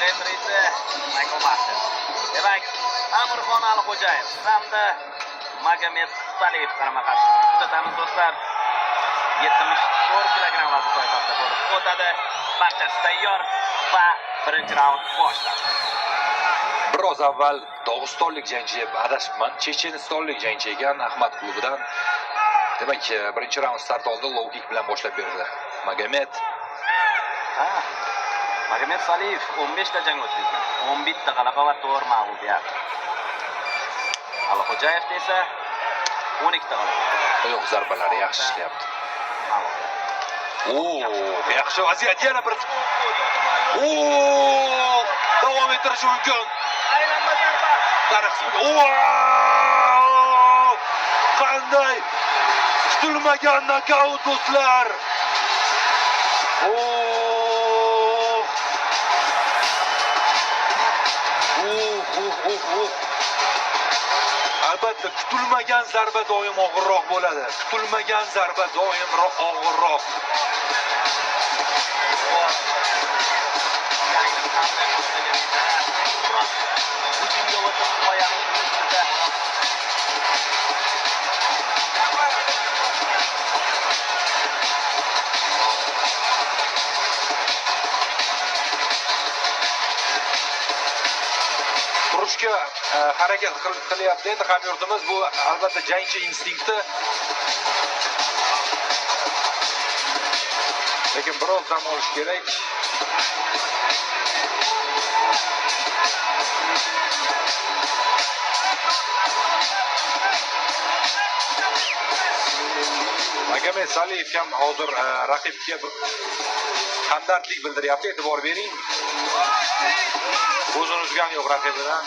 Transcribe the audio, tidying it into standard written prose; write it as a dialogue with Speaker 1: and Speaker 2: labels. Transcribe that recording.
Speaker 1: Referisi Michael Martin. Demak, Amirxon Alixo'jayev hamda Magomed Saliyev qarama-qarshi kuzatamiz do'stlar. 74 kilogramm vazn toifasida bo'lib o'tadi. Barchasi tayyor va birinchi raund boshlandi.
Speaker 2: Biroz avval dog'istonlik jangchi deb adashibman. Chechenistonlik jangchi ekan Ahmad klubidan. Demak, birinchi raund start oldi, low kick bilan boshlab berdi. Magomed.
Speaker 1: Ha. Magomed Saliyev 15 ta jang o'tkazgan. 11 ta g'alaba va 4 mag'lubiyat. Alixo'jayev esa 12 ta g'alaba.
Speaker 2: Oyoq zarbalari yaxshi ishlayapti.
Speaker 1: Mag'lubiyat.
Speaker 2: Oo, yaxshi vaziyat, yana bir. Oo, davom ettirishi mumkin.
Speaker 1: Aylanma zarba.
Speaker 2: Tarix. Oo! Qanday kutilmagan nokaut do'stlar. Oo! Uh, uh, uh, uh. Albatta, kutilmagan zarba doim og'irroq bo'ladi. Kutilmagan zarba doim og'irroq.
Speaker 1: Jangni qanday boshlagan edi. Hujumga o'tib qo'yamiz ustida.
Speaker 2: Turishga harakat qilyapti endi hamyurtimiz. Bu albatta jangchi instinkti. Lekin biroz dam olish kerak. Magomed Saliyev ham hozir raqibga hamdardlik bildiryapti. E'tibor bering. Ko'zini uzgani yo'q raqibidan.